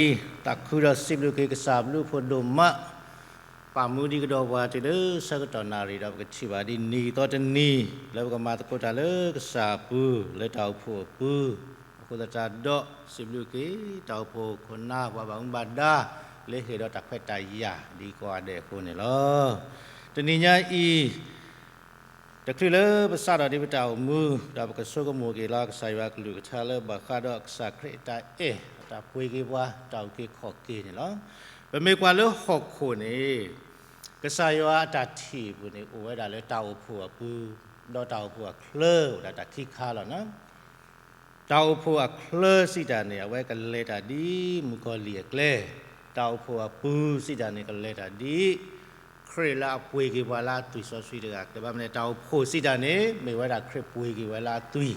တနံၤညါအံၤ သးခုဒီးစံးဘျုးက့ၤကစၢ်ဘျုးဖှိၣ်ဒိၣ်မး, ပာ်မူဒံးကဒီးပှၤတုၤလၢဆၢကတီၢ်နၣ်ရံၣ်ဒီး ပကထံၣ်ဘၣ်ဒ်နံၤသီတနံၤ လၢပကမၤသကိးတၢ်လၢကစၢ်အပူၤ လၢတၢ်အိၣ်ဖှိၣ်အပူၤ, အဃိသတးဒီး စံးဘျုးက့ၤတၢ်အိၣ်ဖှိၣ်ခိၣ်နၢ် ပှၤဘၣ်မူဘၣ်ဒါ လၢဟ့ၣ်ဒီးတၢ်ခွဲးတၢ်ယာ်ဒ်ကိးဂၤဒဲးအဃိန့ၣ်လီၤ. တနံၤညါအံၤ တချုးလၢပစးထီၣ်ဒံးပတၢ်အိၣ်မူ ဒီးပကဆိကမိၣ်က့ၤလီၤ ကစၢ်ယွၤအကလုၢ်ကထါလၢဘၣ်ဃးဒီးကစၢ်ခရံာ်အတၢ်အဲၣ် အတၢ်ပှ့ၤက့ၤပှၤ တၢ်အုၣ်က့ၤခီၣ်က့ၤန့ၣ်လီၤ. ပမ့ၢ်ကွၢ်လၢဟီၣ်ခိၣ်န့ၣ် ကစၢ်ယွၤအတၢ်ထံၣ်အပူၤန့ၣ် အိၣ်ဝဲဒၣ်လၢတၢ်အိၣ်ဖှိၣ်အပူၤ ဒီးတၢ်အိၣ်ဖှိၣ်အချၢ အိၣ်ဒၣ်တၢ်ခံခါလီၤ. တၢ်အိၣ်ဖှိၣ်အချၢစံးတၢ်န့ၣ် အဝဲကလဲၤတၢ်ဒ်မုၣ်ကီၤလံၢ်အကျဲ, တၢ်အိၣ်ဖှိၣ်အပူၤစံးတၢ်န့ၣ် ကလဲၤတၢ်ဒ် ခရံာ်လၢအပှ့ၤက့ၤပှၤလၢအသွံၣ်စီဆှံတဂၤအကျဲ ဘၣ်မနုၤလဲၣ် တၢ်အိၣ်ဖှိၣ်စံးတၢ်န့ၣ် မ့ၢ်ဝဲဒၣ်ခရံာ်ပှ့ၤက့ၤဝဲလၢအသွံၣ်,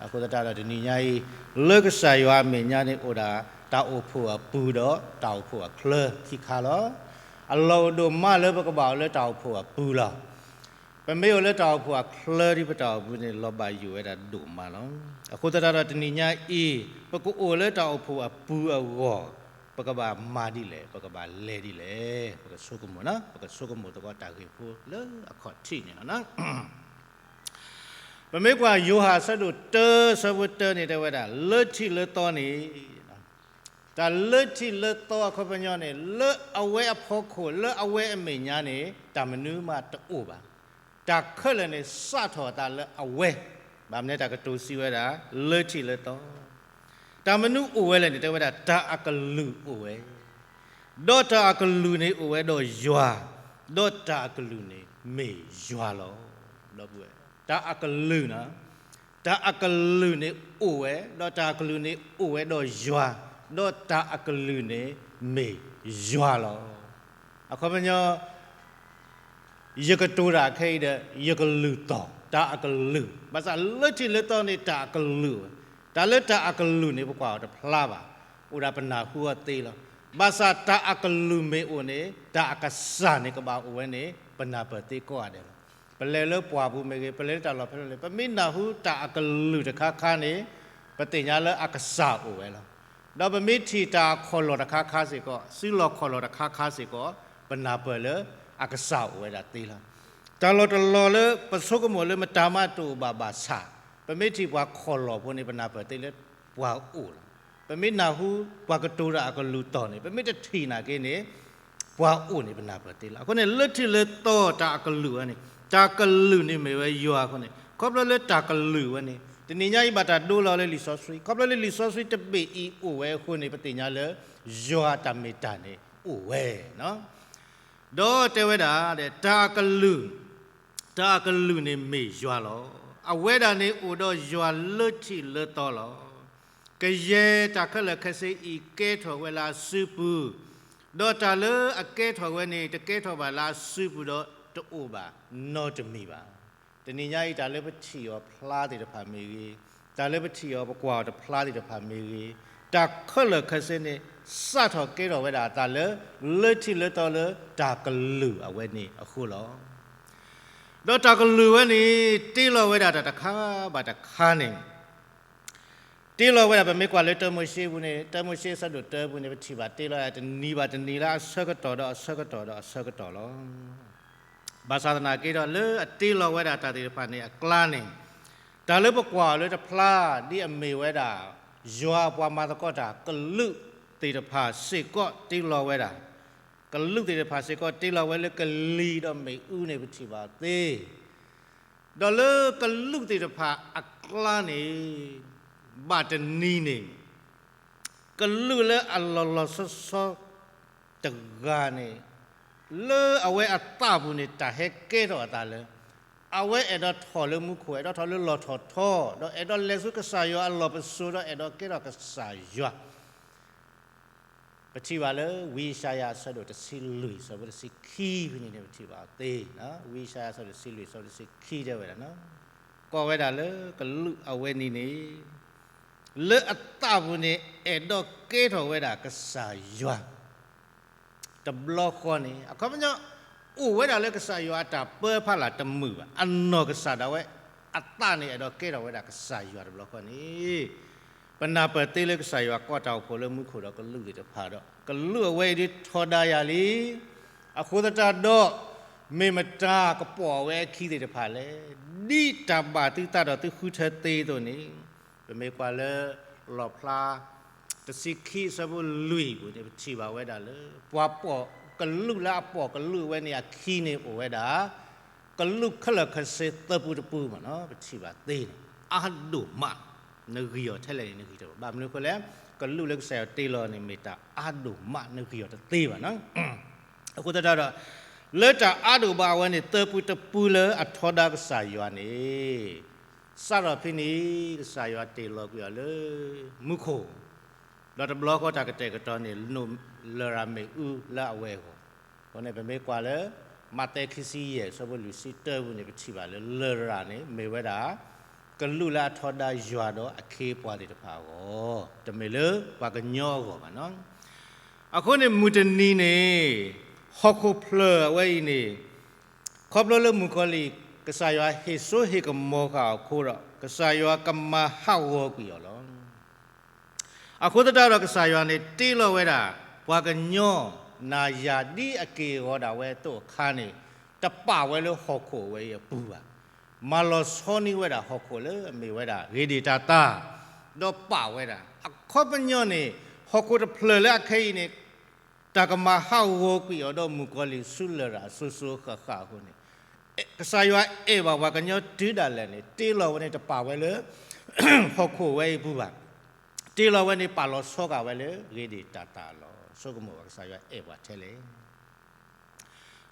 အဃိသတးဒီးတနံၤညါအံၤ လၢကစၢ်ယွၤအမဲာ်ညါန့ၣ်အိၣ်ဒၣ် တၢ်အိၣ်ဖှိၣ်အပူၤဒီးတၢ်အိၣ်ဖှိၣ်အချၢခံခါလီၤ. အလီၢ်အိၣ်ဒိၣ်မးလၢပကဘၣ်အိၣ်လၢတၢ်အိၣ်ဖှိၣ်အပူၤလီၤ. ပမ့ၢ်အိၣ်လၢတၢ်အိၣ်ဖှိၣ်အချၢဒ်ပတၢ်အိၣ်မူန့ၣ် လီၤဘၣ်ယိၣ်ဝဲဒၣ်ဒိၣ်မးလီၤ. အဃိသတးဒီးတနံၤညါအံၤ ပကအိၣ်လၢတၢ်အိၣ်ဖှိၣ်အပူၤအဂီၢ် ပကဘၣ်မၤဒ်လဲၣ် ပကဘၣ်လဲၤဒ်လဲၣ် ပကဆိကမိၣ်, ပကဆိကမိၣ်သကိးတၢ်ဂ့ၢ်ဖိလၢအခီၣ်ထံးန့ၣ်လီၤ. ပမ့ၢ်ကွၢ်ယိၤဟၣ်အဆၢဒိၣ်တၢ အဆၢဖိတၢန့ၣ်တဲဝဲဒၣ် လၢထံးလၢသီန့ၣ် တၢ်လၢထံးလၢသီအခီပညီန့ၣ် လၢအဝဲအဖီခိၣ် လၢအဝဲအမဲာ်ညါန့ၣ် တၢ်မနုၤမးတအိၣ်ဘၣ်. တၢ်ခဲလၢာ်န့ၣ် စးထီၣ်အသးလၢအဝဲ, ဘၣ်မနုၤတၢ်ကတိၤစံးဝဲဒၣ် လၢထံးလၢသီ, တၢ်မနုၤအိၣ်ဝဲလဲၣ်န့ၣ် တဲဝဲဒၣ် တၢ်အကလုၢ်အိၣ်ဝဲ, ဒီးတၢ်အကလုၢ်န့ၣ်အိၣ်ဝဲဒီးယွၤ, ဒီးတၢ်အကလုၢ်န့ၣ်မ့ၢ်ယွၤလီၤ. ဒီပုၢ်ဝဲၢ်, တၢ်အကလုၢ်န့ၣ် တၢ်အကလုၢ်န့ၣ်အိၣ်ဝဲ, ဒီးတၢ်အကလုၢ်န့ၣ်အိၣ်ဝဲဒီးယွၤ, ဒီးတၢ်အကလုၢ်န့ၣ်မ့ၢ်ယွၤလီၤ. အခီပညီ ယကတိၤတၢ်ခဲအံၤဒီး ယကလုၢ်သီၣ် တၢ်အကလုၢ်, ဘၣ်ဆၣ်လၢထံးလၢသီန့ၣ် တၢ်အကလုၢ်ဝဲ, တၢ်လၢတၢ်အကလုၢ်န့ၣ် ပကွၢ်အီၤတဖျါဘၣ်, အိၣ်ဒၣ်ပနၢ်ဟူအီၤသ့လီၤ. ဘၣ်ဆၣ်တၢ်အကလုၢ်မ့ၢ်အိၣ်န့ၣ် တၢ်အကစၢ်န့ၣ်ကဘၣ်အိၣ်ဝဲန့ၣ် ပနၢ်ပၢၢ်သ့ကိးဂၤဒဲးလီၤ. ပလဲၤလၢပှၢ်ပူၤမ့ၢ်ဂ့ၤ, ပလဲၤလၢတၢ်လီၢ်ဖဲလဲၣ်လဲၣ်, ပမ့ၢ်နၢ်ဟူတၢ်အကလုၢ်တခါခါန့ၣ် ပသ့ၣ်ညါလၢအကစၢ်အိၣ်ဝဲလီၤ. ဒီးပမ့ၢ်ထံၣ်တၢ်ခီၣ်လီၢ်တခါခါစ့ၢ်ကီး, စုလီၢ်ခီၣ်လီၢ်တခါခါစ့ၢ်ကီး, ပနၢ်ပၢၢ်လၢအကစၢ်အိၣ်ဝဲဒၣ်သ့လီၤ. တၢ်လီၢ်တလီၢ်လၢပဆိကမိၣ်လၢမတၤမးတအိၣ်ဘၣ်ဘၣ်ဆၣ်, ပမ့ၢ်ထံၣ်ပှၤခီၣ်လီၢ်ဖိန့ၣ် ပနၢ်ပၢၢ်သ့လၢပှၤအိၣ်လီၤ. ပမ့ၢ်နၢ်ဟူပှၤကတိၤတၢ်အကလုၢ်သီၣ်န့ၣ် ပမ့ၢ်တထံၣ်နာ်က့န့ၣ် ပှၤအိၣ်န့ၣ်ပနၢ်ပၢၢ်သ့လီၤ. အဃိန့ၣ် လၢထံးလၢသီတၢ်အကလုၢ်ဝဲန့ၣ်, တၢ်ကလုၢ်န့ၣ်မ့ၢ်ဝဲယွၤအဃိန့ၣ်, ခီဖျိလၢတၢ်ကလုၢ်ဝဲန့ၣ် တနံၤညါအံၤဘၣ်တၢ်ဒိလီၤလၢလံာ်စီဆှံ, ခီဖျိလၢလံာ်စီဆှံတဘ့ၣ်အံၤအိၣ်ဝဲအဃိန့ၣ် ပသ့ၣ်ညါလၢ ယွၤတၢ်မ့ၢ်တၢ်န့ၣ်အိၣ်ဝဲ ဒီးတဲဝဲဒၣ် တၢ်အကလုၢ်, တၢ်အကလုၢ်န့ၣ်မ့ၢ်ယွၤလီၤ. အဝဲဒၣ်န့ၣ်အိၣ်ဒီးယွၤလၢထံးလၢသီလီၤ. ကယဲၢ်တၢ်ခဲလၢာ်ခဲဆ့အံၤကဲထီၣ်ဝဲလၢအစုပူၤ, ဒီးတၢ်လၢအကဲထီၣ်ဝဲန့ၣ် တကဲထီၣ်ဘၣ်လၢအစုပူၤဒီးတအိၣ်ဘၣ်နီတမံၤဘၣ်. တနံၤညါအံၤ တၢ်လၢပထံၣ်အီၤဖျါသ့ၣ်တဖၣ်မ့ၢ်ဂ့ၤ, တၢ်လၢပထံၣ်အီၤပကွၢ်အီၤတဖျါသ့ၣ်တဖၣ်မ့ၢ်ဂ့ၤ, တၢ်ခဲလၢာ်ခဲဆ့န့ၣ် စးထီၣ်ကဲထီၣ်ဝဲဒၣ်အသးလၢ လၢထံးလၢသီလၢတၢ်ကလုၢ်အဝဲန့ၣ်အဃိလီၤ. ဒီးတၢ်ကလုၢ်ဝဲန့ၣ် တ့လီၤဝဲဒၣ်တၢ်တခါဘၣ်တခါန့ၣ် တ့လီၤဝဲဒၣ် ပမ့ၢ်ကွၢ်လၢတၢမိၤၡ့ပူၤန့ၣ်, တၢမိၤၡ့အဆၢဒိၣ်တၢပူၤန့ၣ် ပထံၣ်ဘၣ်တ့လီၤဝဲဒၣ်တနံၤဘၣ်တနံၤလၢအဆၢကတီၢ်ဒီးအဆၢကတီၢ်ဒီးအဆၢကတီၢ်လီၤ. ဘၣ်ဆၣ်သနာ်က့ဒီး လၢအတ့လီၤဝဲဒၣ်တၢ်သ့ၣ်တဖၣ်န့ၣ်အကျါန့ၣ်, တၢ်လၢပကွၢ်အီၤလၢတဖျါ ဒ်အမ့ၢ်ဝဲဒၣ် ယွၤအပှၤမၤသကိးတၢ်ကလုာ်သ့ၣ်တဖၣ်စ့ၢ်ကီးတ့လီၤဝဲဒၣ်, ကလုာ်သ့ၣ်တဖၣ်စ့ၢ်ကီးတ့လီၤဝဲလၢကလံၤဒီးမ့ၣ်အူန့ၣ် ပထံၣ်ဘၣ်သ့ ဒီးလၢကလုာ်သ့ၣ်တဖၣ်အကျါန့ၣ် ဘၣ်တနံၤန့ၣ် ကလုာ်လၢအလီၤလီၤဆီဆီတဂၤန့ၣ် လၢအဝဲအသးပူၤန့ၣ် တၢ်ဟဲကဲထီၣ်အသးလၢ အဝဲအဲၣ်ဒိးထီၣ်လၢမူခိၣ်, အဲၣ်ဒိးထီၣ်လၢလီၢ်ထီၣ်ထီ, ဒီးအဲၣ်ဒိးလဲၤဆူကစၢ်ယွၤအလီၢ်ပစိာ်, ဒီးအဲၣ်ဒိးကဲထီၣ်ကစၢ်ယွၤ ပထံၣ်ဘၣ်လၢ ဝံယၡါယၤအဆၢဒိၣ်တဆံလွံၢ် အဆၢဖိတဆံခံဖဲန့ၣ်န့ၣ် ပထံၣ်ဘၣ်သ့, ဝံယၡါယၤအဆၢဒိၣ်တဆံလွံၢ် အဆၢဖိတဆံခံတဲဝဲဒၣ်, ကွၢ်ဝဲဒၣ်လၢကလုာ်အဝဲန့ၣ်န့ၣ် လၢအသးပူၤန့ၣ် အဲၣ်ဒိးကဲထီၣ်ဝဲဒၣ်ကစၢ်ယွၤ တဘျီဃီန့ၣ် အခီပညီ အိၣ်ဝဲဒၣ်လၢကစၢ်ယွၤအတၢ်ပၢဖးလၢ်တမုာ်ဘၣ်. အနီၢ်ကစၢ်ဒၣ်ဝဲ အသးန့ၣ်အဲၣ်ဒိးကဲထီၣ်ဝဲဒၣ်ကစၢ်ယွၤတဘျီဃီန့ၣ် ပနၢ်ပၢၢ်သ့လၢကစၢ်ယွၤကိးတၢ်အိၣ်ဖှိၣ်လၢမူခိၣ်ဒီးကလူးသ့ၣ်တဖၣ်ဒီး ကလူးအဝဲအံၤဒုးထီဒါယၤလံ. အဃိသတးဒီး မ့ၢ်မတၤကပိာ်အဝဲအခံ သ့ၣ်တဖၣ်လဲၣ်. ဒ်တၢ်ဘၣ်သုသးဒီးသုဃုထၢသ့အသိးန့ၣ် ပမ့ၢ်ကွၢ်လၢ လီၣ်ဖျါ တဆံခံအဆၢဖိလွံၢ်အပူၤန့ၣ် ပထံၣ်ဘၣ်ဝဲဒၣ်လၢ ပှၤပိာ်ကလူးလၢအပိာ်ကလူးဝဲန့ၣ်အခံန့ၣ်အိၣ်ဝဲဒၣ် ကလူးခဲလၢာ်ခဲဆ့သၢပူတပူမ့ၢ်နီၤ ပထံၣ်ဘၣ်သ့န့ၣ် အါဒိၣ်မး နဂံၢ်အီၤထဲလဲၣ်န့ၣ် နဂံၢ်တဘၣ်. ဘၣ်မနုၤအဃိလဲၣ်, ကလူးလၢကစၢ်ယွၤတ့လီၤန့ၣ် မ့ၢ်တၢ်အါဒိၣ်မး နဂံၢ်အီၤတသ့ဘၣ်နီၤ. အဃိသတးဒီး လၢတၢ်အါဒိၣ်ဘၣ်အဝဲန့ၣ် သၢပူတပူလၢအထီဒါကစၢ်ယွၤန့ၣ် စးထီၣ်ဖဲန့ၣ် ကစၢ်ယွၤတ့လီၤကွံာ်အီၤလၢ မူခိၣ်, ဒီးတဘျီဃီတၢ်ကတဲာ်ကတီၤန့ၣ် လိၣ်လရာ်မ့ၣ်အူလၢအဝဲအဂီၢ်. အဃိန့ၣ် ပမ့ၢ်ကွၢ်လၢ မးသဲခံဆံယဲၢ် အဆၢဖိလွံၢ်ဆံတၢပူၤန့ၣ် ပထံၣ်ဘၣ်လၢ လရာ်န့ၣ် မ့ၢ်ဝဲဒၣ် ကလူးလၢအထီဒါယွၤဒီးအခ့အပှၤသ့ၣ်တဖၣ်အဂီၢ်, တမ့ၢ်လၢပှၤကညီအဂီၢ်ဘၣ်နီၤ. အဃိန့ၣ် မုၢ်တနံၤန့ၣ် ဟီၣ်ခိၣ်ဖျၢၣ်အဝဲအံၤန့ၣ် ခီဖျိလၢမုၣ်ကီၤလံၢ် ကစၢ်ယွၤဟ့ၣ်စိဟ့ၣ်ကမီၤဃာ်အီၤအဃိဒီး ကစၢ်ယွၤကမၤဟးဂီၤကွံာ်အီၤလီၤ. အဃိသတးဒီးကစၢ်ယွၤန့ၣ် တ့လီၤဝဲဒၣ် ပှၤကညီ နၤယၤဒ်အက့ၢ်အဂီၤဒၣ်ဝဲအသိးအခါန့ၣ် တပာ်ဝဲလၢဟီၣ်ခိၣ်အဝဲအံၤအပူၤဘၣ်. မၤလီၤဆီန့ၢ်ဝဲဒၣ်ဟီၣ်ခိၣ်လၢအမ့ၢ်ဝဲဒၣ် ဂ့ၤဒံၣ်တၢ်သၣ်, ဒီးပာ်ဝဲဒၣ် အခီပညီန့ၣ် ဟီၣ်ခိၣ်တဖျၢၣ်လၢအခဲအံၤန့ၣ် တၢ်ကမၤဟးဂီၤကွံာ်အီၤဒီးမုၣ်ကီၤလံၢ်ဆူလရာ်အစိၤစိၤအဃၣ်ဃၣ်အဃိန့ၣ် ကစၢ်ယွၤအဲၣ်ဘၣ်ပှၤကညီတုၤဒၣ်လဲာ်န့ၣ် တ့လီၤဝဲန့ၣ်တပာ်ဝဲလၢ ဟီၣ်ခိၣ်ဝဲအံၤအပူၤဘၣ်. တ့လီၤဝဲန့ၣ်ပာ်လီၤဆီဃာ်ဝဲလၢ ဂ့ၤဒံၣ်တၢ်သၣ်လီၤ. ဆိကမိၣ်ဘၣ်ကစၢ်ယွၤအဲၣ်ပှၤထဲလဲၣ်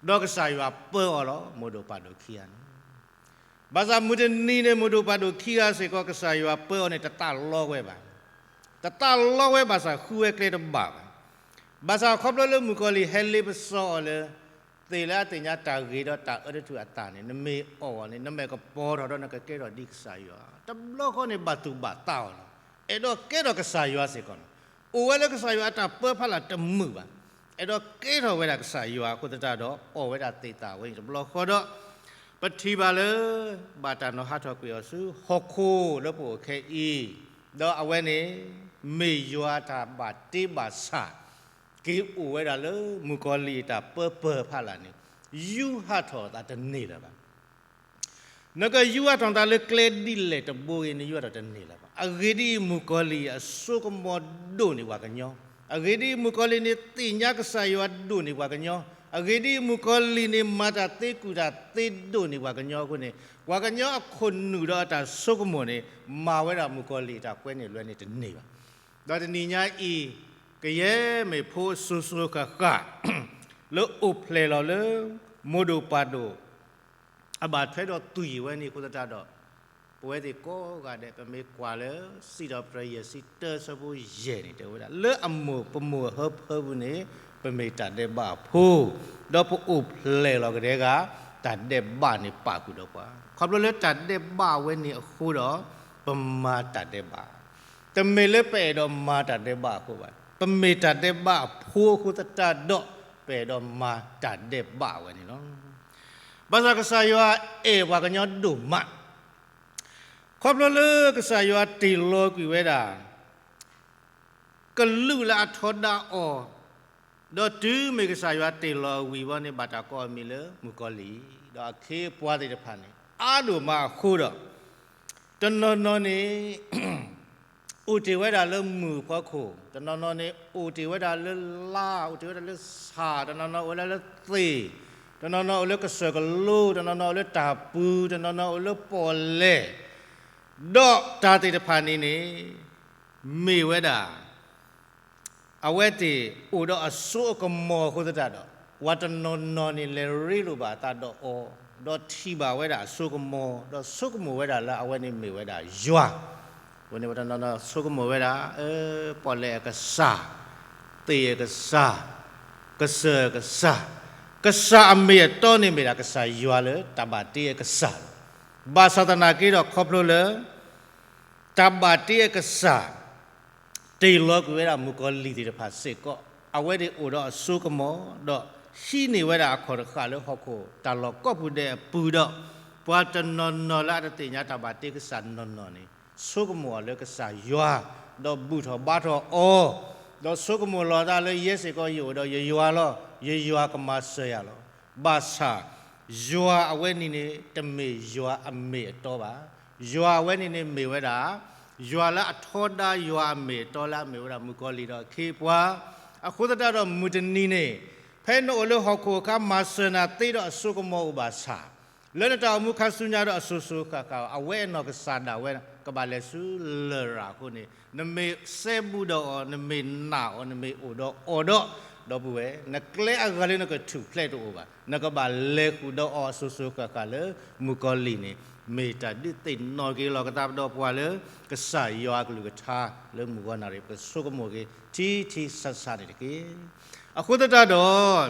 ဒီးကစၢ်ယွၤပၢအီၤလီၤ မိၢ်ဒိၣ်ပၢ်ဒိၣ်ခံဂၤန့ၣ်. ဘၣ်ဆၣ်မုၢ်တနံၤန့ၣ် မိၢ်ဒိၣ်ပၢ်ဒိၣ်ခံဂၤစ့ၢ်ကီး ကစၢ်ယွၤပၢအီၤန့ၣ် တသးလီဝဲဘၣ်. တသးလီဝဲဘၣ်ဆၣ်ဃုဝဲကျဲတဘၣ်ဘၣ်. ဘၣ်ဆၣ်ခီဖျိလၢမုၣ်ကီၤလံၢ်ဟဲလ့ပစီအီၤလၢ သ့ၣ်လၢအသ့ၣ်ညါတၢ်ဂ့ၤဒီးတၢ်အၢတထူၣ်အသၣ်န့ၣ် နမ့ၢ်အီၣ်အီၤန့ၣ် နမဲာ်ကပီၤထီၣ်ဒီးနကကဲထီၣ်ဒ်ကစၢ်ယွၤ. တဘျီဃီန့ၣ်ဘၣ်သူၣ်ဘၣ်သးအီၤလီၤ. အဲၣ်ဒိးကဲထီၣ်ကစၢ်ယွၤစ့ၢ်ကီးလီၤ. အိၣ်ဝဲလၢကစၢ်ယွၤအတၢ်ပၢဖးလၢ်တမုာ်ဘၣ်. အဲၣ်ဒိးကဲထီၣ်ဝဲဒၣ်ကစၢ်ယွၤအဃိသတးဒီး အီၣ်ဝဲဒၣ်သ့ၣ်သၣ်ဝဲအံၤတဘျီဃီဒီး ပထံၣ်ဘၣ်လၢ ဘၣ်တၢ်နီၤဟးထီၣ်ကွံာ်အီၤဆူ ဟီၣ်ခိၣ်လၢပအိၣ်ခဲအံၤ, ဒီးအဝဲန့ၣ် မ့ၢ်ယွၤတၢ်ဘၣ်တ့ဘၣ်ဆၣ် က့ၤအိၣ်ဝဲဒၣ်လၢမုၣ်ကီၤလံၢ်အတၢ်ပၢပၢၢ်ဖးလၢ်န့ၣ် ယူးဟးထီၣ်အသးတန့ၢ်လၢၤဘၣ်. နကယူးဟးထီၣ်သးလၢကျဲဒ်လဲၣ်တဘိဂ့ၤ နယူးဟးထီၣ်တန့ၢ်လၢၤဘၣ်. အဂ့ၢ်ဒ်အံၤ မုၣ်ကီၤလံၢ်အစိကမီၤဒိၣ်န့ၢ်ပှၤကညီ, အဂ့ၢ်ဒ်အံၤ မုၣ်ကီၤလံၢ်န့ၣ် သ့ၣ်ညါကစၢ်ယွၤဒိၣ်န့ၢ်ပှၤကညီ, အဂ့ၢ်ဒ်အံၤ မုၣ်ကီၤလံၢ်န့ၣ် မၤတၢ်သ့ကူၣ်တၢ်သ့ဒိၣ်န့ၢ်ပှၤကညီအဃိန့ၣ် ပှၤကညီအခိၣ်နူာ်ဒီးအတၢ်ဆိကမိၣ်န့ၣ် မၤဝဲဒၣ်မုၣ်ကီၤလံၢ်အတၢ်ကွဲန့ၢ်လွဲန့ၢ်တန့ၢ်ဘၣ်. ဒီးတနံၤညါအံၤ ကယဲၢ်မ့ၢ်ဖိအစိၤစိၤဃၣ်ဃၣ် လၢအိၣ်ဖျဲၣ်လီၤလၢ မိၢ်ဒိၣ်ပၢ်ဒိၣ် အဘၣ်ထွဲဒီးသွံၣ်ဝဲန့ၣ်အဃိသတးဒီး ပဝဲသ့ၣ်ကိးဂၤဒဲး ပမ့ၢ်ကွၢ်လၢ စံးထီၣ်ပတြၢၤယဲၢ်ဆံတၢ အဆၢဖိယဲၢ်န့ၣ် တဲဝဲဒၣ် လၢအမိၢ်ပမိၢ်အဟၢဖၢပူၤန့ၣ် ပမ့ၢ်တၢ်ဒဲးဘးအဖိ, ဒီးပအိၣ်ဖျဲၣ်လီၤကဒဲက တၢ်ဒဲးဘးန့ၣ်ပာ်ဃုာ်ဒီးပှၤ, ခီဖျိလၢတၢ်ဒဲးဘးဝဲန့ၣ်အဃိဒီး ပမၤတၢ်ဒဲးဘး, တမ့ၢ်လၢပအဲၣ်ဒိးမၤတၢ်ဒဲးဘးအဃိဘၣ်, ပမ့ၢ်တၢ်ဒဲးဘးအဖိအဃိသတးဒီး ပအဲၣ်ဒိးမၤတၢ်ဒဲးဘးဝဲန့ၣ်လီၤ. ဘၣ်ဆၣ်ကစၢ်ယွၤအဲၣ်ပှၤကညီဒိၣ်မး, ခီဖျိလၢကစၢ်ယွၤတ့ၢ်လီၤကွံာ်ဝဲဒၣ် ကလူးလၢအထီဒါအီၤ, ဒီးတုၤမ့ၢ်ကစၢ်ယွၤတ့ၢ်လီၤဝံၤဘီန့ၣ် ဘၣ်တၢ်ကိးအမံၤလၢမုၣ်ကီၤလံၢ်, ဒီးအခ့အပှၤသ့ၣ်တဖၣ်န့ၣ် အါဒိၣ်မးအဃိဒီး တနီၤနီၤန့ၣ် အိၣ်တ့ၢ်ဝဲဒၣ်လၢမုၢ်အဖီခိၣ်, တနီၤနီၤန့ၣ် အိၣ်တ့ၢ်ဝဲဒၣ်လၢလါ, အိၣ်တ့ၢ်ဝဲဒၣ်လၢဆၣ်, တနီၤနီၤအိၣ်ဝဲဒၣ်လၢသ့ၣ်, တနီၤနီၤအိၣ်လၢကစၢၢ်ကလိ, တနီၤနီၤအိၣ်လၢတၢ်ပူၤ, တနီၤနီၤအိၣ်လၢပီၣ်လဲၣ်, ဒီးတၢ်သ့ၣ်တဖၣ်န့ၣ်န့ၣ် မ့ၢ်ဝဲဒၣ် အဝဲသ့ၣ်အိၣ်ဒီးအစိအကမီၤအဃိသတးဒီး ပှၤတနီၤနီၤန့ၣ် လဲၤရ့လိာ်ဘၣ်အသးဒီးအီၤ, ဒီးထံၣ်ဘၣ်ဝဲဒၣ်အစိကမီၤ, ဒီးဆိကမိၣ်ဝဲဒၣ်လၢအဝဲန့ၣ်မ့ၢ်ဝဲဒၣ်ယွၤ, အဃိန့ၣ်ပှၤတနီၤနီၤဆိကမိၣ်ဝဲဒၣ် ပီၣ်လဲၣ်အကစၢ်, သ့ၣ်အကစၢ်, ကစၢၢ်အကစၢ်, ကစၢ်အမ့ၢ်အတီန့ၣ်မ့ၢ်ဒၣ်ကစၢ်ယွၤလၢတၢ်ဘၣ်တ့အကစၢ်လီၤ. ဘၣ်ဆၣ်သနာ်က့ဒီးခီဖျိလၢ တၢ်ဘၣ်တ့အကစၢ် တ့ၢ်လီၤကွံာ်ဝဲဒၣ်မုၣ်ကီၤလံၢ်သ့ၣ်တဖၣ်စ့ၢ်ကီး, အဝဲသ့ၣ်အိၣ်ဒီးအစိကမီၤ, ဒီးဟံးန့ၢ်ဝဲဒၣ်အခီၣ်တဃာ်လၢဟီၣ်ခိၣ်တၢ်လီၢ်ကိးပူၤဒဲးအပူၤဒီး, ပှၤတနီၤနီၤလၢအတသ့ၣ်ညါတၢ်ဘၣ်တ့ကစၢ်နီၢ်နီၢ်န့ၣ် ဆိကမိၣ်အီၤလၢကစၢ်ယွၤ, ဒီးဘူၣ်ထီၣ်ဘါထီၣ်အီၤ, ဒီးဆိကမိၣ်လီၤသးလၢယဲစ့ၢ်ကီးယအိၣ်ဒီးယယွၤလီၤ, ယယွၤကမၤစၢၤယၤလီၤ. ဘၣ်ဆၣ် ယွၤအဝဲန့ၣ်န့ၣ် တမ့ၢ်ယွၤအမ့ၢ်အတီဘၣ်. ယွၤအဝဲန့ၣ်န့ၣ်မ့ၢ်ဝဲဒၣ် ယွၤလၢအထီဒါယွၤအမ့ၢ်အတီလၢအမ့ၢ်ဝဲဒၣ်မုၣ်ကီၤလံၢ်ဒီးအခ့အပှၤ, အဃိသတးဒီးမုၢ်တနံၤန့ၣ် ဖဲနအိၣ်လၢဟီၣ်ခိၣ်အခါ မၤစၢၤနၤသ့ဒီးအစိကမီၤအိၣ်ဘၣ်ဆၣ်, လၢနတၢ်အိၣ်မူခါဆူညါဒီးအစိၤစိၤဃၣ်ဃၣ် အဝဲအနီၢ်ကစၢ်ဒၣ်ဝဲ ကဘၣ်လဲၤဆူလရာ်အဃိန့ၣ်, နမ့ၢ်စဲဘူးဒီးအီၤ, နမ့ၢ်နာ်အီၤ, နမ့ၢ်အိၣ်ဒီးအီၤဒီး, ဒီပုၢ်ဝဲၢ်, နကျဲအဂၤလၢနကထူၣ်ဖျဲးတအိၣ်ဘၣ်. နကဘၣ်လဲၤဃုာ်ဒီးအီၤအစိၤစိၤဃၣ်ဃၣ်လၢမုၣ်ကီၤလံၢ်န့ၣ်, မ့ၢ်တၢ်ဒုးသ့ၣ်နီၣ်က့ၤလီၤကသးပဒီပုၢ်ဝဲၢ်လၢ ကစၢ်ယွၤအကလုၢ်ကထါလၢမုၢ်ဂီၤနၣ်ရံၣ် ပကဆိကမိၣ်က့ၤ ထံထံဆးဆးန့ၣ်တက့ၢ်. အဃိသတးဒီး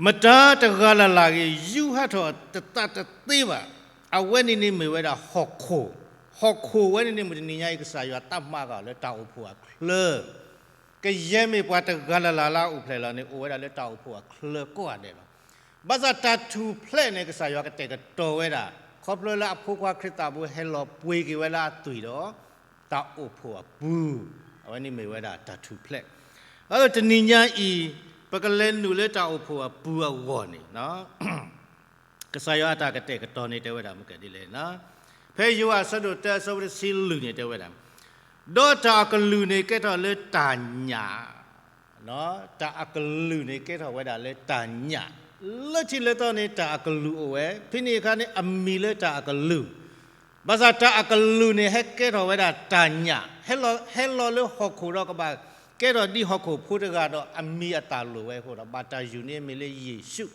မတၤတဂၤလၢ်လၢ်ဂ့ၤ ယူးဟးထီၣ်တသးတသ့ဘၣ်. အဝဲန့ၣ်န့ၣ်မ့ၢ်ဝဲဒၣ်ဟီၣ်ခိၣ်, ဟီၣ်ခိၣ်ဝဲန့ၣ်န့ၣ် မုၢ်တနံၤညါအံၤ ကစၢ်ယွၤသးမၤဃာ်လၢတၢ်အိၣ်ဖှိၣ်အချၢ, ကယဲၢ်မ့ၢ်ပှၤတဂၤလၢ်လၢ်လၢအအိၣ်ဖျဲၣ်လီၤန့ၣ် အိၣ်ဝဲဒၣ်လၢတၢ်အိၣ်ဖှိၣ်အချၢကိးဂၤဒဲးလီၤ. ဘၣ်ဆၣ်တၢ်ထူၣ်ဖျဲးန့ၣ် ကစၢ်ယွၤကတဲာ်ကတီၤဝဲဒၣ် ခီဖျိလၢအဖိခွါခရံာ်သးဘိဟဲလီၤပှ့ၤက့ၤဝဲလၢအသွံၣ်ဒီး တၢ်အိၣ်ဖှိၣ်အပူၤ, အဝဲန့ၣ်မ့ၢ်ဝဲဒၣ်တၢ်ထူၣ်ဖျဲး. အဃိတနံၤညါအံၤ ပကလဲၤနုာ်လၢတၢ်အိၣ်ဖှိၣ်အပူၤအဂီၢ်န့ၣ် ကစၢ်ယွၤအတၢ်ကတဲာ်ကတီၤန့ၣ်တဲဝဲဒၣ်မ့ၢ်ကဒ်လဲၣ်န့ၣ်, ဖဲယိၤဟၣ်အဆၢဒိၣ်တၢအဆၢဖိတဆံလွံၢ်န့ၣ်တဲဝဲဒၣ်, ဒီးတၢ်အကလုၢ်န့ၣ်ကဲထီၣ်လၢတၢ်ညၣ်, တၢ်အကလုၢ်န့ၣ်ကဲထီၣ်ဝဲဒၣ်လၢတၢ်ညၣ်, လၢထံးလၢသီန့ၣ် တၢ်အကလုၢ်အိၣ်ဝဲ, ဖဲန့ၣ်အခါန့ၣ် အမံၤလၢတၢ်အကလုၢ် ဘၣ်ဆၣ်တၢ်အကလုၢ်န့ၣ် ဟဲကဲထီၣ်ဝဲဒၣ်တၢ်ညၣ်, ဟဲလီၤ, ဟဲလီၤလၢဟီၣ်ခိၣ်ဒီးကဘၣ်ကဲထီၣ်ဒ်ဟီၣ်ခိၣ်ဖိတဂၤဒီး အမံၤအသၣ်လိာ်ဝဲအဃိဒီး ဘၣ်တၢ်ယုၢ်န့ၢ်အမံၤလၢယ့ၣ်ၡူး.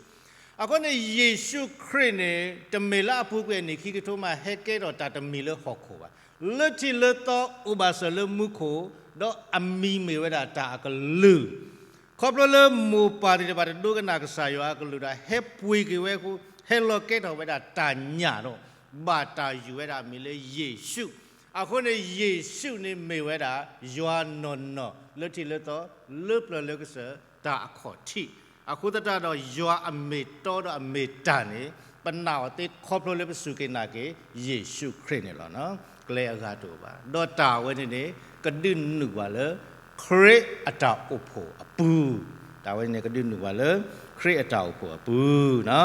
အဃိန့ၣ် ယ့ၣ်ၡူးခရံာ်န့ၣ် တမ့ၢ်လၢအပူၤကွံာ်အနံၣ်ခံကထိမး ဟဲကဲထီၣ်တၢ်တမံၤလၢဟီၣ်ခိၣ်ဘၣ်. လၢထံးလၢသီအိၣ်ဘၣ်စၢၤလၢမူခိၣ်, ဒီးအမံၤမ့ၢ်ဝဲဒၣ်တၢ်အကလုၢ် ခီဖျိလၢမိၢ်ပၢ်သ့ၣ်တဖၣ်တဒိကနၣ်ကစၢ်ယွၤအကလုၢ်ဒီး ဟဲပှ့ၤက့ၤဝဲအဃိ, ဟဲလီၤကဲထီၣ်ဝဲဒၣ်တၢ်ညၣ်ဒီး ဘၣ်တၢ်ယုၢ်ဝဲဒၣ်အမံၤလၢယ့ၣ်ၡူး. အဃိန့ၣ် ယ့ၣ်ၡူးန့ၣ်မ့ၢ်ဝဲဒၣ် ယွၤနီၢ်နီၢ်လၢထံးလၢသီ လၢပျၢၤလၢကစၢၢ် တၢ်အခီၣ်ထံး. အဃိသတးဒီး ယွၤအမ့ၢ်တီဒီးအမ့ၢ်တၢ်န့ၣ် ပနာ်အီၤသ့ခီဖျိလၢပစူၢ်က့ၤနာ်က့ၤ ယ့ၣ်ၡူးခရံာ်န့ၣ်လီၤ. ကျဲအဂၤတအိၣ်ဘၣ်. ဒီးတၢ်ဝဲန့ၣ်န့ၣ် ကဒုးနုာ်ပှၤလၢ ခရံာ်အတၢ်အိၣ်ဖှိၣ်အပူၤ, တၢ်ဝဲန့ၣ်န့ၣ် ကဒုးနုာ်ပှၤလၢ ခရံာ်အတၢ်အိၣ်ဖှိၣ်အပူၤ.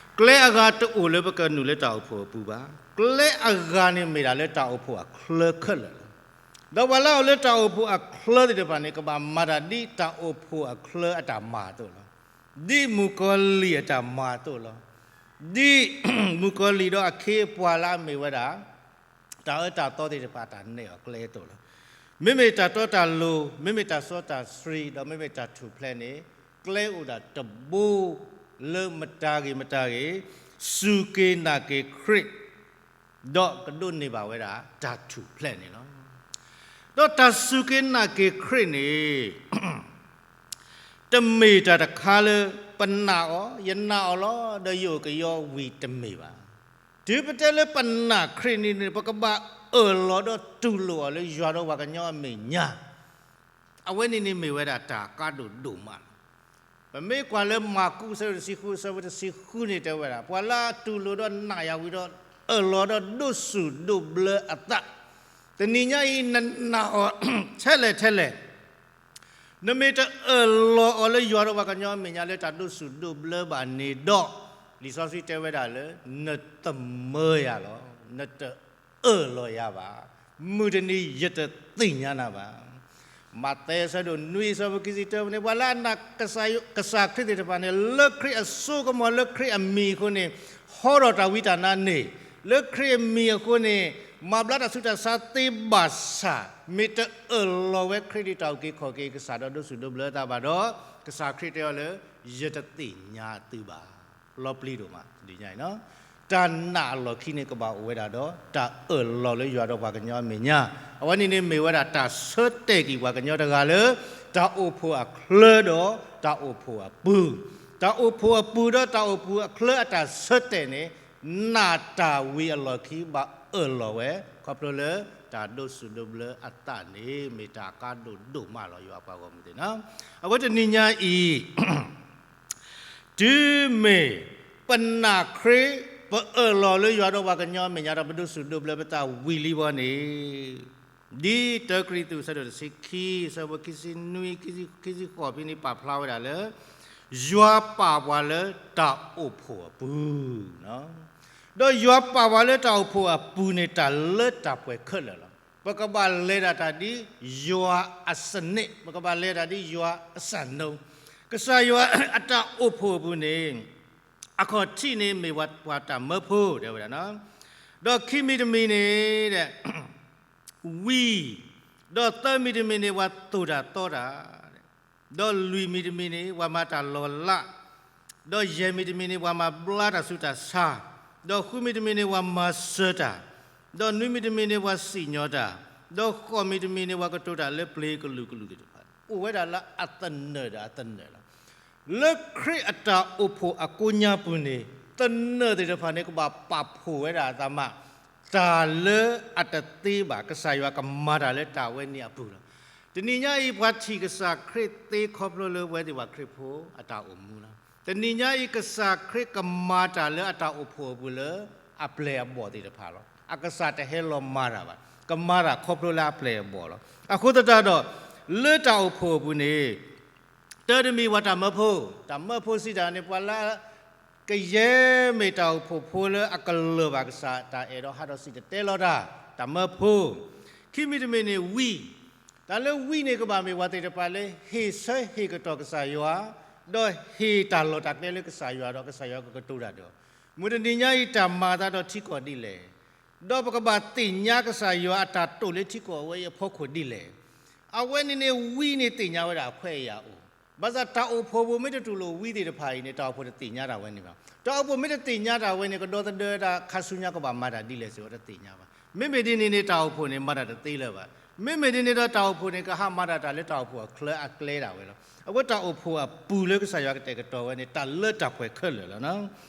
ကျဲအဂၤတအိၣ်လၢပကနုာ်လၢတၢ်အိၣ်ဖှိၣ်အပူၤဘၣ်. ကျဲအဂၤန့ၣ်မ့ၢ်ဒၣ်လၢတၢ်အိၣ်ဖှိၣ်အချၢခဲလၢာ်လီၤ. ဒီးပှၤလၢအအိၣ်လၢတၢ်အိၣ်ဖှိၣ်အချၢသ့ၣ်တဖၣ်န့ၣ် ကဘၣ်မၤတၢ်ဒ်တၢ်အိၣ်ဖှိၣ်အချၢအတၢ်မၤအသိးလီၤ. ဒ်မုၣ်ကီၤလံၢ်အတၢ်မၤအသိးလီၤ. ဒ်မုၣ်ကီၤလံၢ်ဒီးအခ့အပှၤလၢအမ့ၢ်ဝဲဒၣ် တၢ်အၢတၢ်သီသ့ၣ်တဖၣ်အတၢ်နဲၣ်အီၤကျဲအသိးလီၤ. မ့မ့ၢ်တၢ်တီတၢ်လိၤ, မ့မ့ၢ်တၢ်စီတၢ်ဆှံ, ဒီးမ့မ့ၢ်တၢ်ထူၣ်ဖျဲးန့ၣ် ကျဲအိၣ်ဒၣ်တဘိ လၢမတၤဂ့ၤမတၤဂ့ၤ စူၢ်က့ၤနာ်က့ၤခရံာ် ဒီးကဒိးန့ၢ်ဘၣ်ဝဲဒၣ်တၢ်ထူၣ်ဖျဲးန့ၣ်လီၤ. ဒီးတၢ်စူၢ်က့ၤနာ်က့ၤခရံာ်န့ၣ် တမ့ၢ်တၢ်တခါလၢ ပနာ်အီၤ, ယနာ်အီၤလီၤ ဒီးယအိၣ်ကယီဝံၤတမ့ၢ်ဘၣ်. တုၤပတဲလၢပနာ်ခရံာ်န့ၣ်န့ၣ် ပကဘၣ်အၢၣ်လီၤဒီးတူၢ်လိာ်အီၤလၢယွၤဒီးပှၤကညီအမဲာ်ညါ, အဝဲန့ၣ်န့ၣ်မ့ၢ်ဝဲဒၣ်တၢ်ကါဒိၣ်ဒိၣ်မးလီၤ. ပမ့ၢ်ကွၢ်လၢမၢ်ကူးအဆၢဒိၣ်တဆံဃု အဆၢဖိတဆံဃုန့ၣ်တဲဝဲဒၣ် ပှၤလၢအတူၢ်လိာ်ဒီးနာ်ယၤဝံၤဒီး အၢၣ်လီၤဒီးဒိးစူၣ်ဒိးဘျၢအသး, တနံၤညါအံၤနနာ်အီၤထဲလဲၣ်ထဲလဲၣ် နမ့ၢ်တအၢၣ်လီၤအီၤလၢယွၤဒီးပှၤကညီအမဲာ်ညါလၢတၢ်ဒိးစူၣ်ဒိးဘျၢဘၣ်န့ၣ်ဒီး, လံာ်စီဆှံတဲဝဲဒၣ်လၢ နသမၢယၤလီၤ, နတအၢၣ်လီၤယၤဘၣ်, မုၢ်တနံၤယတသ့ၣ်ညါနၤဘၣ်. မးသဲအဆၢဒိၣ်နွံအဆၢဖိခံဆံတၢန့ၣ် ပှၤလၢအနာ်ကစၢ်ယွၤ ကစၢ်ခရံာ်သ့ၣ်တဖၣ်န့ၣ် လၢခရံာ်အစိကမီၤလၢခရံာ်အမံၤအဃိန့ၣ် ဟီထီၣ်တၢ်ဝံတၢ်နါန့ၣ်, လၢခရံာ်အမံၤအဃိန့ၣ် မၤဘျါတၢ်ဆူးတၢ်ဆါသ့ဘၣ်ဆၣ်, မ့ၢ်တအၢၣ်လီၤဝဲခရံာ်ဒ်တၢ်အုၣ်က့ၤခီၣ်က့ၤကစၢ်ဒီးဒိးစူၣ်ဒိးဘျၢအသးဘၣ်ဒီး, ကစၢ်ခရံာ်တဲအီၤလၢ ယတသ့ၣ်ညါသုဘၣ်. လီၤပျံၤဒိၣ်မး တနံၤညါအံၤ, တၢ်နာ်အလီၢ်ခံန့ၣ် ကဘၣ်အိၣ်ဝဲဒၣ်ဒီး တၢ်အၢၣ်လီၤလၢယွၤဒီးပှၤကညီအမဲာ်ညါ, အဝဲန့ၣ်န့ၣ်မ့ၢ်ဝဲဒၣ်တၢ်ဆၢတဲာ်က့ၤပှၤကညီတဂၤလၢ တၢ်အိၣ်ဖှိၣ်အချၢဒီးတၢ်အိၣ်ဖှိၣ်အပူၤ, တၢ်အိၣ်ဖှိၣ်အပူၤဒီးတၢ်အိၣ်ဖှိၣ်အချၢအတၢ်ဆၢတဲာ်န့ၣ် နာ်တၢ်ဝံၤအလီၢ်ခံဘၣ်အၢၣ်လီၤဝဲ, ခီဖျိလၢတၢ်ဒိးစူၣ်ဒိးဘျၢအသးန့ၣ် မ့ၢ်တၢ်ကါဒိၣ်ဒိၣ်မးလီၤ ယွၤပှၤဂီၢ်မုၢ်သ့ၣ်န့ၣ်. အဃိတနံၤညါအံၤ တုၤမ့ၢ်ပနာ်ခရံာ် ပအၢၣ်လီၤလၢယွၤဒီးပှၤကညီအမဲာ်ညါဒီး ပဒိးစူၣ်ဒိးဘျၢပသးဝံၤလံဘီန့ၣ်, ဒ်တၢကရံၣ်သူး အဆၢဒိၣ်တဆံခံ အဆၢဖိခံဆံနွံ ခံဆံဃိးဖဲန့ၣ် ပာ်ဖျါဝဲဒၣ်လၢ ယွၤပာ်ပှၤလၢတၢ်အိၣ်ဖှိၣ်အပူၤ, ဒီးယွၤပာ်ပှၤလၢတၢ်အိၣ်ဖှိၣ်အပူၤန့ၣ် တၢ်လၢတၢ်ပှဲၤခဲလၢာ်လီၤ. ပကဘၣ်လဲၤဒၣ်တၢ်ဒ်ယွၤအစနစ်, ပကဘၣ်လဲၤဒၣ်ဒ်ယွၤအစံၣ်ညီၣ်, ကစၢ်ယွၤအတၢ်အိၣ်ဖှိၣ်အပူၤန့ၣ် အခီၣ်ထံးန့ၣ်မ့ၢ်ပှၤတၢ်မၢဖိ တဲဝဲဒၣ်, ဒီးခံမံၤတမံၤန့ၣ် ဝံ, ဒီးသၢမံၤတမံၤန့ၣ် ပှၤသိၣ်တၢ်သီတၢ်, ဒီးလွံၢ်မံၤတမံၤန့ၣ် ပှၤမၤတၢ်လီၤလး, ဒီးယဲၢ်မံၤတမံၤန့ၣ် ပှၤမၤဘျါတၢ်ဆူးတၢ်ဆါ, ဒီးဃုမံၤတမံၤန့ၣ် ပှၤမၤစၢၤတၢ်, ဒီးနွံမံၤတမံၤန့ၣ် ပှၤစံၣ်ညီၣ်တၢ်, ဒီးဃိးမံၤတမံၤန့ၣ် ပှၤကတိၤတၢ်လၢပျ့ၤကလုာ်ကလုာ်သ့ၣ်တဖၣ်, အိၣ်ဝဲဒၣ်လၢအသနၢၣ်ဒီးအသနၢၣ်လီၤ. လၢခရံာ်အတၢ်အိၣ်ဖှိၣ်အကိးညါပူၤန့ၣ် သနၢၣ်သ့ၣ်တဖၣ်န့ၣ် ကဘၣ်ပာ်ဖှိၣ်ဝဲဒၣ်အသးမး, တၢ်လၢအတသ့ဘၣ် ကစၢ်ယွၤကမၤတၢ်လၢတၢ်ဝဲန့ၣ်အပူၤလီၤ. တနံၤညါအံၤ ပှၤထံၣ်ကစၢ်ခရံာ်သ့ခီဖျိလၢပဝဲသ့ၣ်ပှၤခရံာ်ဖိအတၢ်အိၣ်မူလီၤ. တနံၤညါအံၤ ကစၢ်ခရံာ်ကမၤတၢ်လၢအတၢ်အိၣ်ဖှိၣ်အပူၤလၢအပျဲၢ်အဘီၣ်သ့ၣ်တဖၣ်လီၤ. အကစၢ်တဟဲလီၤမၤတၢ်ဘၣ်, ကမၤတၢ်ခီဖျိလၢအပျဲၢ်အဘီၣ်လီၤ. အဃိသတးဒီး လၢတၢ်အိၣ်ဖှိၣ်အပူၤန့ၣ် တၢ်တမံၤပှၤတၢ်မၢဖိ, တၢ်မၢဖိစံးတၢ်န့ၣ် ပှၤလၢကယဲၢ်မ့ၢ်တၢ်အိၣ်ဖှိၣ်ဖိလၢအကလၢၢ်ဘၣ်ကစၢ်တၢ်အဲၣ်ဒီးဟးထီၣ်စံၣ်တဲၤတဲလီၤတၢ်, တၢ်မၢဖိ. ခံမံၤတမံၤန့ၣ်ဝံ, တၢ်လၢဝံန့ၣ် ကဘၣ်မ့ၢ်ပှၤသ့ၣ်တဖၣ်လၢဟ့ၣ်ဆၢဟ့ၣ်ကတီၢ်ကစၢ်ယွၤ, ဒီးဟ့ၣ်တၢ်လီၢ်တၢ်ကျဲလၢကစၢ်ယွၤဒီး ကစၢ်ယွၤကကတိၤတၢ်ဒီး, မုၢ်တနံၤညါအံၤတၢ်မၤအသးဒီးထံကီၢ်ဒ်လဲၣ် ဒီးပကဘၣ်သ့ၣ်ညါကစၢ်ယွၤအတၢ်တိာ်လၢထံကီၢ်ဝဲအံၤအဖီခိၣ်ဒ်လဲၣ်. အဝဲန့ၣ်န့ၣ် ဝံန့ၣ်သ့ၣ်ညါဝဲဒၣ်အခွဲးအယာ်အိၣ်, ဘၣ်ဆၣ်တၢ်အိၣ်ဖှိၣ်ပူၤမ့ၢ်တတူၢ်လိာ်ဝံသ့ၣ်တဖၣ်အံၤန့ၣ် တၢ်အိၣ်ဖှိၣ်တသ့ၣ်ညါတၢ်ဝဲန့ၣ်ဘၣ်. တၢ်အိၣ်ဖှိၣ်မ့ၢ်တသ့ၣ်ညါတၢ်ဝဲန့ၣ် ကဒီသဒၢတၢ်ခါဆူညါကဘၣ်မၤတၢ်ဒ်လဲၣ်စ့ၢ်ကီးတသ့ၣ်ညါဘၣ်. မ့မ့ၢ်ဒ်န့ၣ်န့ၣ် တၢ်အိၣ်ဖှိၣ်န့ၣ် မၤတၢ်တသ့လၢၤဘၣ်. မ့မ့ၢ်ဒ်န့ၣ်ဒီး တၢ်အိၣ်ဖှိၣ်န့ၣ် ကဟးမၤတၢ်တၢ်လၢတၢ်အိၣ်ဖှိၣ်အချၢအကျဲဒၣ်ဝဲလီၤ. အဝဲတၢ်အိၣ်ဖှိၣ်အပူၤလၢကစၢ်ယွၤကတဲာ်ကတီၤဝဲန့ၣ် တၢ်လၢတၢ်ပှဲၤခဲလၢာ်လီၤ.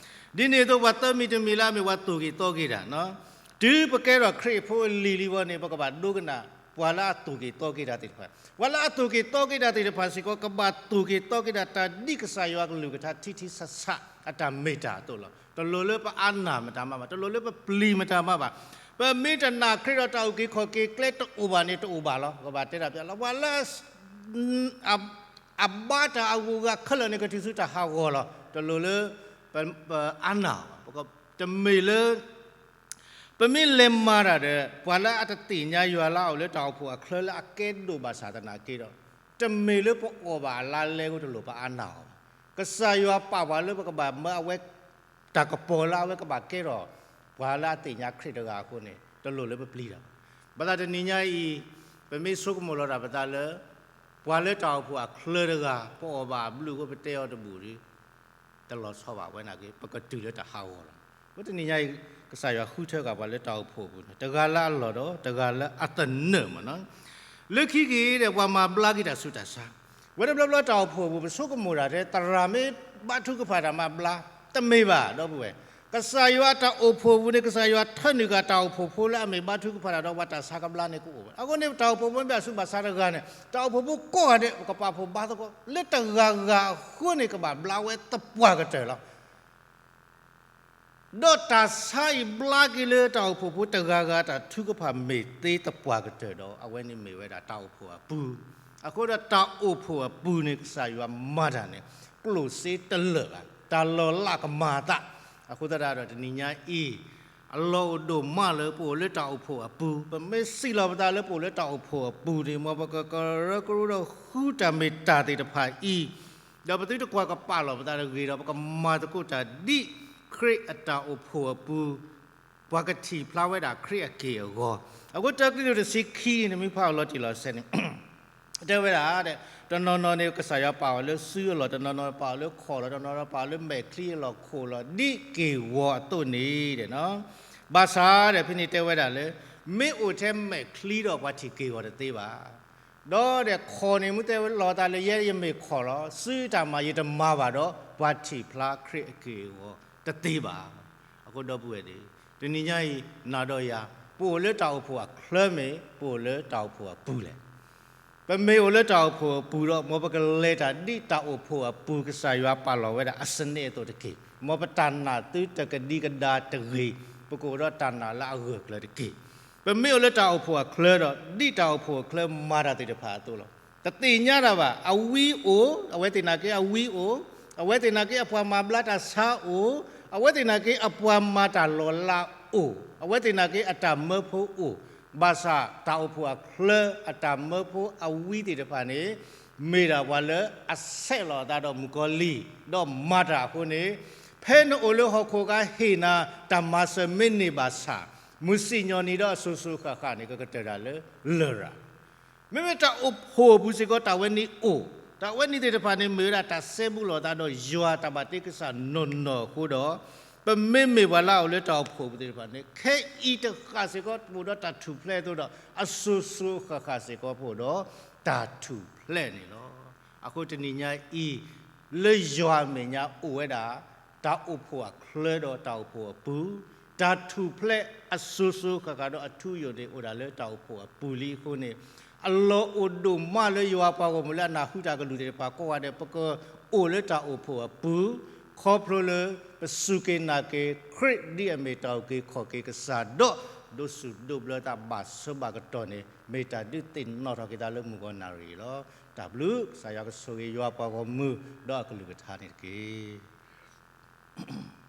ဒ်န့ၣ်အသိး ပှၤသၢမံၤတမံၤလၢအမ့ၢ်ပှၤသိၣ်က့ၤသီက့ၤတၢ်, တုၤပကဲထီၣ်ခရံာ်ဖိအလံၤလံဘီန့ၣ် ပကဘၣ်ဒိကနၣ် ပှၤလၢအသိၣ်က့ၤသီက့ၤတၢ်သ့ၣ်တဖၣ်, ပှၤလၢအသိၣ်က့ၤသီက့ၤတၢ်သ့ၣ်တဖၣ်စ့ၢ်ကီး ကဘၣ်သိၣ်က့ၤသီက့ၤတၢ် တၢ်ဒ်ကစၢ်ယွၤကလုၢ်ကထါထံထံဆးဆး အတၢ်မ့ၢ်တၢ်အသိးလီၤ. တလိၣ်လၢပအါနၢ်မတၤမးဘၣ်, တလိၣ်လၢပပျံၤမတၤမးဘၣ်. ပမ့ၢ်တနာ်ခရံာ်ဒီး တၢ်အုၣ်က့ၤခီၣ်က့ၤကျဲတအိၣ်ဘၣ်န့ၣ် တအိၣ်ဘၣ်လီၤ. ပကဘၣ်တဲတၢ်ပျးလီၤ. ပှၤလၢ အဘါတၢ်အဂုၤအဂၤခဲလၢာ်န့ၣ် ကတုၤဆူတၢ်ဟးဂီၤလီၤ. တလိၣ်လၢ ပအါနၢ်ဘၣ်, တမ့ၢ်လၢ ပမ့ၢ်လဲၤမၤတၢ်ဒီး ပှၤလၢအတသ့ၣ်ညါယွၤလၢအအိၣ်လၢတၢ်အိၣ်ဖှိၣ်အချၢလၢအကဲဒိၣ်ဘၣ်ဆၣ်သနာ်က့ဒီး တမ့ၢ်လၢပအီၣ်ဘၣ်အလါလဲအဃိ တလိၣ်ပအါနၢ်အီၤဘၣ်. ကစၢ်ယွၤပာ်ပှၤလၢပကဘၣ်မၢအဝဲ တၢ်ကပီၤလၢအဝဲကဘၣ်ကဲထီၣ် ပှၤလၢအသ့ၣ်ညါခရံာ်တဂၤအဃိန့ၣ် တလိၣ်လၢပပျံၤတၢ်ဘၣ်. ဘၣ်ဆၣ်တနံၤညါအံၤ ပမ့ၢ်ဆိကမိၣ်လီၤတၢ်ပသးလၢ ပှၤလၢတၢ်အိၣ်ဖှိၣ်အချၢတဂၤ ပအီၣ်ဘၣ်အဘျုးအဃိ ပတဲအီၤတဘူၣ်ဒီး တလီၤဆီဘၣ်ဝဲနာ်က့ ပကတုၤလၢတၢ်ဟးဂီၤလီၤ. အဃိတနံၤညါအံၤ ကစၢ်ယွၤဃုထၢဃာ်ပှၤလၢတၢ်အိၣ်ဖှိၣ်အပူၤန့ၣ် တဂၤလၢအလီၢ်ဒီး တဂၤလၢအသနၢၣ်မးနီၤ. လၢခံက့ၤဒီး ပှၤမၤဘျါက့ၤတၢ်ဆူးတၢ်ဆါ, ဝဲတဘျီဘျီတၢ်အိၣ်ဖှိၣ်အပူၤ ပဆိကမိၣ်တၢ်ထဲ သရၣ်မ့ၢ်ဘါထုကဖၣ်တၢ်မၤဘျါ, တမ့ၢ်ဘၣ် ဒီပုၢ်ဝဲၢ်. ကစၢ်ယွၤတၢ်အိၣ်ဖှိၣ်အပူၤန့ၣ် ကစၢ်ယွၤထၢနုာ်ဃာ်တၢ်အိၣ်ဖှိၣ်ဖိလၢအမ့ၢ်ဘါထုကဖၣ်တၢ်ဒီး ပှၤတၢ်ဆါကဘျါန့ၣ်ကအိၣ်ဝဲ. အဃိန့ၣ် တၢ်အိၣ်ဖှိၣ်ဖိမ့ၢ်ဘၣ်ဆူးဘၣ်ဆါတဂၤန့ၣ် တၢ်အိၣ်ဖှိၣ်ဖိကိးဂၤဒဲး ပကပာ်ဖှိၣ်ဘါသကိး လၢတဂၤဂၤအဃိန့ၣ် ကဘၣ်ဘျါဝဲသပှၢ်ကတၢၢ်လီၤ. ဒီးတၢ်ဆါအံၤဘျါက့ၤလၢတၢ်အိၣ်ဖှိၣ်ဖိတဂၤဂၤတၢ်ထုကဖၣ်မ့ၢ်သ့သပှၢ်ကတၢၢ်ဒီး အဝဲန့ၣ်မ့ၢ်ဝဲဒၣ်တၢ်အိၣ်ဖှိၣ်အပူၤ. အဃိဒီးတၢ်အိၣ်ဖှိၣ်အပူၤန့ၣ် ကစၢ်ယွၤမၤတၢ်န့ၣ် ကျိၣ်စ့တလၢာ်ဘၣ်, တၢ်လီၤလးကမၤအသး. အဃိသတးဒီးတနံၤညါအံၤ အလီၢ်အိၣ်ဒိၣ်မးလၢပအိၣ်လၢတၢ်အိၣ်ဖှိၣ်အပူၤ, ပမ့ၢ်စံးလီၤပသးလၢပအိၣ်လၢတၢ်အိၣ်ဖှိၣ်အပူၤန့ၣ် မ်ပကကရၢကရိဒီးဃုတၢ်မ့ၢ်တၢ်သ့ၣ်တဖၣ်အံၤ, ဒီးပသုတကွၢ်ကပာ်လီၤပသးတဂ့ၤဒီး ပကမၤသကိးတၢ်ဒ်ခရံာ်အတၢ်အိၣ်ဖှိၣ်အပူၤ ပှၤကထံၣ်ဖျါဝဲဒၣ်ခရံာ်အက့ၢ်အဂီၤ. အဃိတၢကရံၣ်သူးတဆံခံန့ၣ် နမ့ၢ်ဖးအီၤလီၤတံၢ်လီၤဆဲးန့ၣ် တဲဝဲဒၣ် တနီၤနီၤန့ၣ် ကစၢ်ယွၤပာ်အီၤလၢစုအလီၢ်, တနီၤနီၤပာ်အီၤလၢခီၣ်လီၢ်, တနီၤနီၤပာ်အီၤလၢမဲာ်ချံအလီၢ်ခိၣ်လီၢ်, ဒ်က့ၢ်ဂီၤအသိးန့ၣ်ဒီး ဘၣ်ဆၣ်ဒီးဖဲန့ၣ်တဲဝဲဒၣ်လၢ မ့ၢ်အိၣ်ထဲမဲာ်ချံဒီးပှၤထံၣ်က့ၢ်ဂီၤတသ့ဘၣ်. ဒီးဒီးခီၣ်န့ၣ် မ့ၢ်တဲလီၤသးလၢယဲယမ့ၢ်ခီၣ်လီၤ, စုတၢ်မၤယတမၤဘၣ်ဒီး ပှၤထံၣ်ဖျါခရံာ်အက့ၢ်အဂီၤတသ့ဘၣ်. အဃိဒီပုၢ်ဝဲၢ်သ့ၣ်, တနံၤညါအံၤ နၤဒီးယၤ ပအိၣ်လၢတၢ်အိၣ်ဖှိၣ်အချၢမ့ၢ် ပအိၣ်လၢတၢ်အိၣ်ဖှိၣ်အပူၤလဲၣ်. ပမ့ၢ်အိၣ်လၢတၢ်အိၣ်ဖှိၣ်အပူၤဒီး မ်ပကလဲၤတၢ်ဒ်တၢ်အိၣ်ဖှိၣ်အပူၤ ကစၢ်ယွၤပာ်လီၤဝဲဒၣ်အစနစ်အသိးတက့ၢ်. မ်ပတၢ်နာ်သုတကဒံကဒါတဂ့ၤ, ပကအိၣ်ဒီးတၢ်နာ်လၢအဂၢၢ်ကျၢၤတက့ၢ်. ပမ့ၢ်အိၣ်လၢတၢ်အိၣ်ဖှိၣ်အချၢဒီး ဒ်တၢ်အိၣ်ဖှိၣ်အချၢမၤတၢ်သ့ၣ်တဖၣ်အသိးလီၤ. တသ့ၣ်ညါတၢ်ဘၣ်, အဝံအိၣ်, အဝဲသ့ၣ်နာ်က့အဝံအိၣ်, အဝဲသ့ၣ်နာ်က့အပှၤမၤဘျါတၢ်ဆါအိၣ်, အဝဲသ့ၣ်နာ်က့အပှၤမၤတၢ်လီၤလးအိၣ်, အဝဲသ့ၣ်နာ်က့အတၢ်မၢဖိအိၣ်, ဘၣ်ဆၣ်တၢ်အိၣ်ဖှိၣ်အချၢအတၢ်မၢဖိအဝံသ့ၣ်တဖၣ်န့ၣ် မ့ၢ်ဒၣ်ပှၤလၢအဆဲးလီၤအသးဒီးမုၣ်ကီၤလံၢ် ဒီးမၤတၢ်အဃိန့ၣ်, ဖဲနအိၣ်လၢဟီၣ်ခိၣ်ကါဟ့ၣ်နၤ တၢ်မၤစၢၤမ့ၢ်န့ၢ်ဘၣ်ဆၣ်, မုၢ်စံၣ်ညီၣ်နံၤဒီးအစိၤစိၤဃၣ်ဃၣ်န့ၣ် ကကတၢၢ်တၢ်လၢလရာ် မ့မ့ၢ်တၢ်အိၣ်ဖှိၣ်အပူၤစ့ၢ်ကီး တၢ်ဝဲန့ၣ်အိၣ်, တၢ်ဝဲန့ၣ်သ့ၣ်တဖၣ်န့ၣ် မ့ၢ်ဝဲဒၣ်တၢ်စဲဘူးလိာ်သးဒီးယွၤတၢ်ဘၣ်တ့ကစၢ်နီၢ်နီၢ်အဃိဒီး, ပမ့မ့ၢ်ပှၤလၢအအိၣ်လၢတၢ်အိၣ်ဖှိၣ်အပူၤသ့ၣ်တဖၣ်န့ၣ် ခဲအံၤတဃၣ်စ့ၢ်ကီး ပအိၣ်ဒီးတၢ်ထူၣ်ဖျဲးအသိးဒီး အစိၤစိၤဃၣ်ဃၣ်စ့ၢ်ကီးပအိၣ်ဒီးတၢ်ထူၣ်ဖျဲးန့ၣ်လီၤ. အဃိတနံၤညါအံၤ, လၢယွၤအမဲာ်ညါအိၣ်ဝဲဒၣ် တၢ်အိၣ်ဖှိၣ်အချၢဒီးတၢ်အိၣ်ဖှိၣ်အပူၤ, တၢ်ထူၣ်ဖျဲးအစိၤစိၤဃၣ်ဃၣ်ဒီးအထူအယိာ်န့ၣ် အိၣ်ဒၣ်လၢတၢ်အိၣ်ဖှိၣ်အပူၤလံအဃိန့ၣ်, အလီၢ်အိၣ်ဒိၣ်မးလၢယွၤပှၤဂီၢ်မုၢ်လၢအနၢ်ဟူတၢ်ကလုၢ်သ့ၣ်တဖၣ်ကိးဂၤဒဲး ပကအိၣ်လၢတၢ်အိၣ်ဖှိၣ်အပူၤ, ခီဖျိလၢပစူၢ်က့ၤနာ်က့ၤခရံာ်ဒ်အမ့ၢ်တၢ်အုၣ်က့ၤခီၣ်က့ၤကစၢ်ဒီး ဒိးစူၣ်ဒိးဘျၢသးဘၣ်ဆၢဘၣ်ကတီၢ်န့ၣ် မ့ၢ်တၢ်ဒုးသ့ၣ်နီၣ်ထီၣ်က့ၤသးလၢမုၢ်ဂီၤနၣ်ရံၣ်အံၤလီၤ. တၢ်ဘျုးကစၢ်ယွၤကဆိၣ်ဂ့ၤယွၤပှၤဂီၢ်မုၢ်ဒီးအကလုၢ်ကထါန့ၣ်တက့ၢ်.